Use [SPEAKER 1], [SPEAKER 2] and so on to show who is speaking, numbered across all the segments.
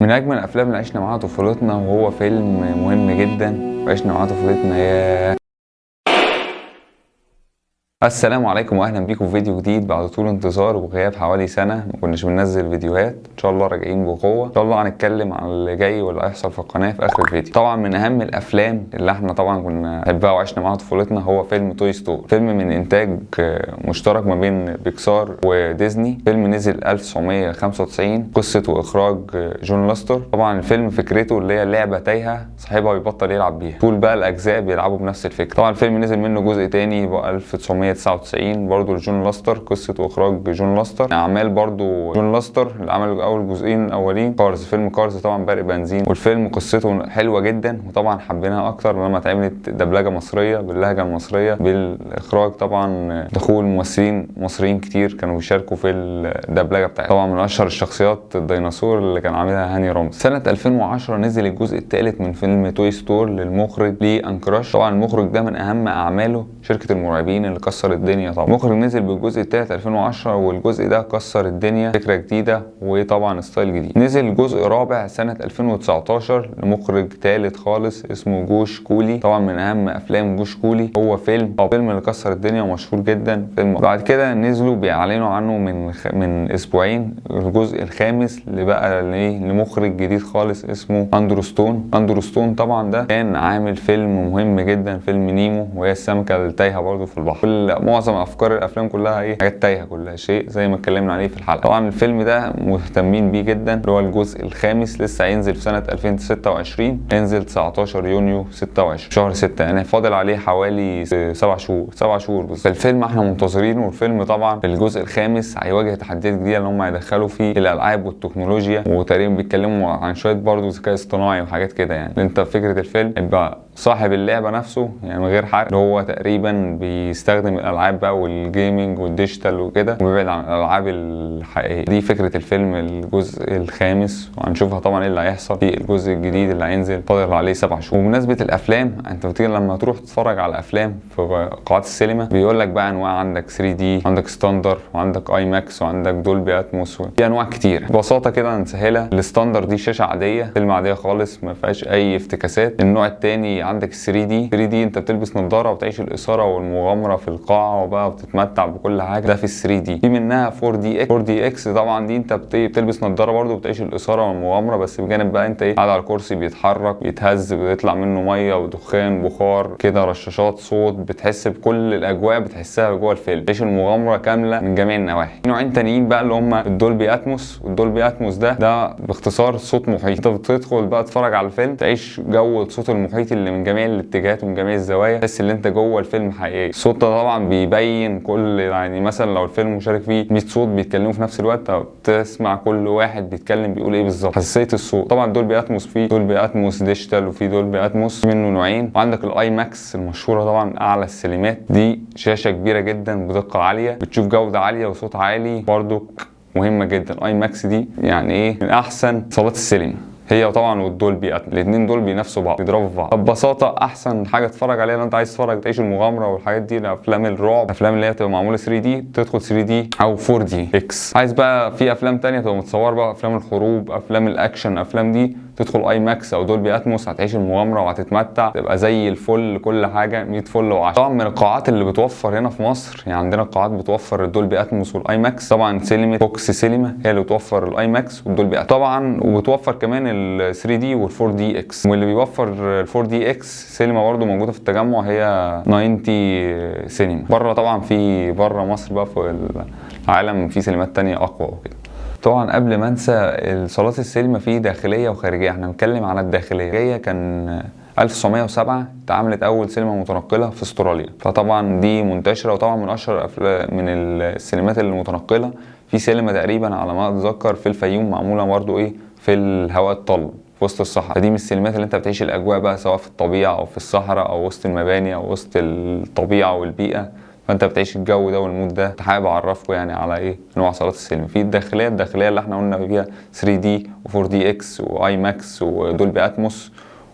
[SPEAKER 1] من أجمل الأفلام اللي عشنا معاها طفولتنا، وهو فيلم مهم جدا وعشنا معاه طفولتنا. يا السلام عليكم واهلا بيكم في فيديو جديد بعد طول انتظار وغياب حوالي سنة ما كناش بننزل فيديوهات. ان شاء الله راجعين بقوه. ان شاء الله هنتكلم عن اللي جاي واللي هيحصل في القناة في اخر الفيديو. طبعا من اهم الافلام اللي احنا طبعا كنا نحبها وعشنا معاها طفولتنا هو فيلم Toy Story، فيلم من انتاج مشترك ما بين بيكسار وديزني. فيلم نزل 1995، قصة واخراج جون لاستر. طبعا الفيلم فكرته اللي هي لعبه تايهه صاحبها بيبطل يلعب بيها، طول بقى الاجزاء بيلعبوا بنفس الفكره. طبعا الفيلم نزل منه جزء تاني بقى 1999 برضو لجون لاستر، قصة وإخراج جون لاستر. أعمال برضو جون لاستر اللي عمل أول جزئين الأولين Cars، فيلم Cars طبعا برق بنزين، والفيلم قصته حلوة جدا وطبعا حبيناها أكتر لما اتعملت دبلجة مصرية باللهجة المصرية، بالإخراج طبعا دخول ممثلين مصريين كتير كانوا بيشاركوا في الدبلجة بتاعتها. طبعا من أشهر الشخصيات الديناصور اللي كان عاملها هاني رمزي. سنة 2010 نزل الجزء الثالث من فيلم Toy Story للمخرج لي أنكراش. طبعا المخرج ده من أهم أعماله شركة المرعبين اللي كسر الدنيا. طبعا المخرج نزل بالجزء الثالث 2010، والجزء ده كسر الدنيا، فكرة جديدة وطبعا style جديد. نزل جزء رابع سنة 2019 لمخرج ثالث خالص اسمه جوش كولي. طبعا من اهم افلام جوش كولي هو فيلم اللي كسر الدنيا ومشهور جدا فيلم. بعد كده نزلوا بيعلنوا عنه من اسبوعين الجزء الخامس اللي بقى لمخرج جديد خالص اسمه اندرو ستون. اندرو ستون طبعا ده كان عامل فيلم مهم جدا، فيلم نيمو وهي السمكة التايهة برضه في البحر. معظم افكار الافلام كلها ايه، حاجات تايهه، كلها شيء زي ما اتكلمنا عليه في الحلقة. طبعا الفيلم ده مهتمين بيه جدا، اللي هو الجزء الخامس لسه هينزل في سنة 2026، هينزل 19 يونيو 26 شهر 6، يعني فاضل عليه حوالي 7 شهور، 7 شهور بالظبط. الفيلم احنا منتظرينه، والفيلم طبعا في الجزء الخامس هيواجه تحديات جديدة اللي هم هيدخلوا فيه الالعاب والتكنولوجيا، وتقريبا بيتكلموا عن شوية برضه ذكاء اصطناعي وحاجات كده. يعني انت فكرة الفيلم يبقى صاحب اللعبة نفسه، يعني من غير حرق، اللي هو تقريبا بيستخدم الالعاب بقى وال gaming وال digital وكده، وبيبعد عن الالعاب الحقيقية. دي فكرة الفيلم الجزء الخامس، وهنشوفها طبعا ايه اللي هيحصل في الجزء الجديد اللي هينزل فاضل عليه 7 شهور. وبمناسبة الافلام، انت بتيجي لما تروح تتفرج على افلام في قاعات السينما بيقول لك بقى انواع، عندك 3D، عندك standard، وعندك IMAX، وعندك Dolby Atmos، في انواع كتير. ببساطة كده نسهلها، ال standard دي شاشة عادية، فيلم عادية خالص ما فيهاش اي افتكاسات. النوع الثاني عندك 3D، 3D انت بتلبس نظاره وتعيش الاثارة والمغامره في القاعة وبقى بتتمتع بكل حاجة، ده في 3D. في منها 4DX، 4DX طبعا دي انت بتلبس نظاره برده وبتعيش الاثارة والمغامره، بس بجانب بقى انت ايه، قاعد على كرسي بيتحرك بيتهز بيطلع منه مية ودخان بخار كده، رشاشات صوت، بتحس بكل الاجواء بتحسها جوه الفيلم، تعيش المغامرة كاملة من جميع النواحي. نوعين تانيين بقى اللي هم ال Dolby Atmos، وال Dolby Atmos ده باختصار صوت محيط، انت بتدخل بقى تتفرج على الفيلم تعيش جو الصوت المحيطي اللي من جميع الاتجاهات ومن جميع الزوايا، تحس ان انت جوه الفيلم حقيقي. الصوت ده طبعا بيبين كل، يعني مثلا لو الفيلم مشارك فيه 100 صوت بيتكلموا في نفس الوقت بتسمع كل واحد بيتكلم بيقول ايه بالظبط، حساسية الصوت. طبعا Dolby Atmos فيه Dolby Atmos digital وفي Dolby Atmos منه نوعين. وعندك ال IMAX المشهورة طبعا اعلى السينمات، دي شاشة كبيرة جدا بدقة عالية، بتشوف جوده عالية وصوت عالي، برضو مهمة جدا. IMAX دي يعني ايه، من احسن صالات السينما هي، وطبعا وال Dolby Atmos، الاثنين دول بينافسوا بعض بيضربوا في بعض. ببساطة احسن حاجة تتفرج عليها لو انت عايز تتفرج تعيش المغامرة والحاجات دي، افلام الرعب، افلام اللي هي بتبقى معمولة 3D، تدخل 3D او 4DX. عايز بقى في افلام تانية تبقى متصورة بقى، افلام الحروب، افلام الاكشن، افلام دي تدخل IMAX او Dolby Atmos، هتعيش المغامرة وهتتمتع، تبقى زي الفل، كل حاجة 100 فل و10. طبعا من القاعات اللي بتوفر هنا في مصر، يعني عندنا قاعات بتوفر ال Dolby Atmos وال IMAX، طبعا سينما فوكس سينما هي اللي بتوفر ال IMAX وال Dolby Atmos طبعا، وبتوفر كمان ال 3D وال 4DX. واللي بيوفر ال 4DX سينما برده موجودة في التجمع هي 90 سينما. بره طبعا في بره مصر بقى في العالم في سينمات تانية اقوى وكده. طبعا قبل ما انسى، صالات السينما فيه داخلية وخارجيه، احنا بنتكلم على الداخلية. هي كان 1907 اتعملت اول سينما متنقله في استراليا، فطبعا دي منتشرة، وطبعا من اشهر من السينمات المتنقله. في سينما تقريبا على ما اتذكر في الفيوم معمولة برضو ايه في الهواء الطلق في وسط الصحراء، فدي من السينمات اللي انت بتعيش الاجواء بقى سواء في الطبيعة او في الصحراء او وسط المباني او وسط الطبيعة والبيئة، فانت بتعيش الجو ده وال mood ده. حابب اعرفكم يعني على ايه انواع صالات السينما. في الداخلية، الداخلية اللي احنا قلنا فيها 3D و4DX و IMAX و Dolby Atmos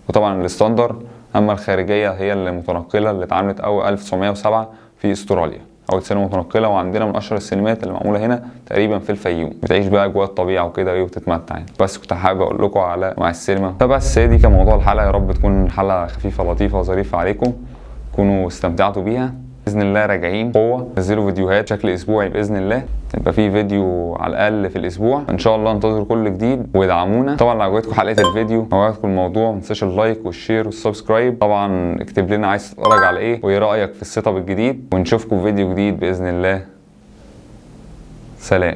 [SPEAKER 1] وطبعا ال standard. اما الخارجية هي اللي متنقله اللي اتعملت اول 1907 في استراليا. اول سينما متنقله، وعندنا من اشهر السينمات اللي معمولة هنا تقريبا في الفيوم. بتعيش بقى اجواء الطبيعة وكده ايه وتتمتع يعني. بس كنت حابب اقول لكم على مع السينما. فبس هي دي كان موضوع الحلقة، يا رب تكون حلقة خفيفة لطيفة وظريفه عليكم، تكونوا استمتعتوا بيها. باذن الله راجعين قوة، نزلوا فيديوهات بشكل اسبوعي باذن الله، يبقى في فيديو على الاقل في الاسبوع ان شاء الله. انتظروا كل جديد وادعمونا. طبعا لو عجبتكم حلقة الفيديو او عجبتكم الموضوع، ما تنساش ال like وال share وال subscribe. طبعا اكتب لنا عايز تتفرج على ايه وايه رايك في ال setup الجديد، ونشوفكم في فيديو جديد باذن الله. سلام.